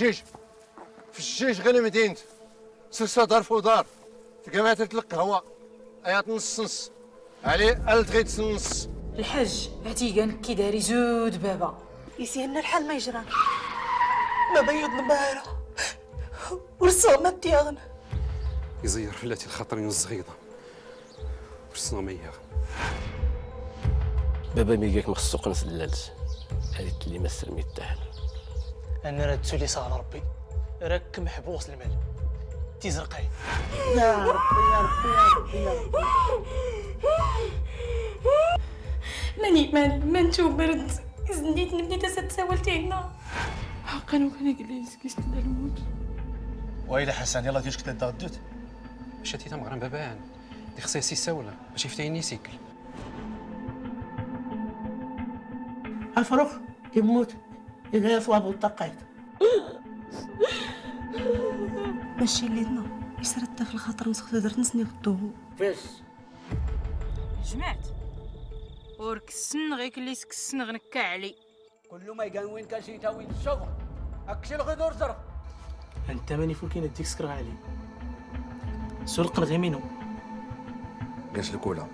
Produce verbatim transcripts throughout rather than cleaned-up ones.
فجيج، فجيج غير المدينة. سلسة دار فودار. تقامات تلق هوا. ايات نص نص. علي التغيت نص. الحاج، هاتي كان كي داري زود بابا. يسيرنا الحال ما يجران. بابا يوض المهارة. ورسغ ما تياغن. يزير فلاتي الخاطر ينزغيضة. ورسنا مياغ. بابا ميقاك مخصوق نسلالت. هذه اللي ما سرميت تاعنا. أنا راه تسولي صغار ربي. راك محبوس المال. تيزرقاي. يا ربي، يا ربي، يا ربي، يا ربي. ماني مان، ما نتو برد. زنديت نبني تسد سوالتي هنا. حقا وكان يقليز كيست الموت. ويلي حسن، يلا تيشك تدغدوت. مشاتي تمغران بابان. دي خصيصي ساولة، ماشي فتايني سيكل. أفرخ يموت، إذا يصلب التقيت. ماشي لينا، يسرد في الخاطر نسخ درت نسني غدوه. فيس. جمعت. ورك السن غيك اللي سك السن غنكا علي. كل ما يقان وين كان شي تاوي الشغل. أكشي الغدور زرق. أنت ماني فولكين الديك سكر علي. سرق الغيمينو. قاش الكولا.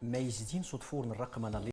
ما يزدين صدفور الرقم أنا اللي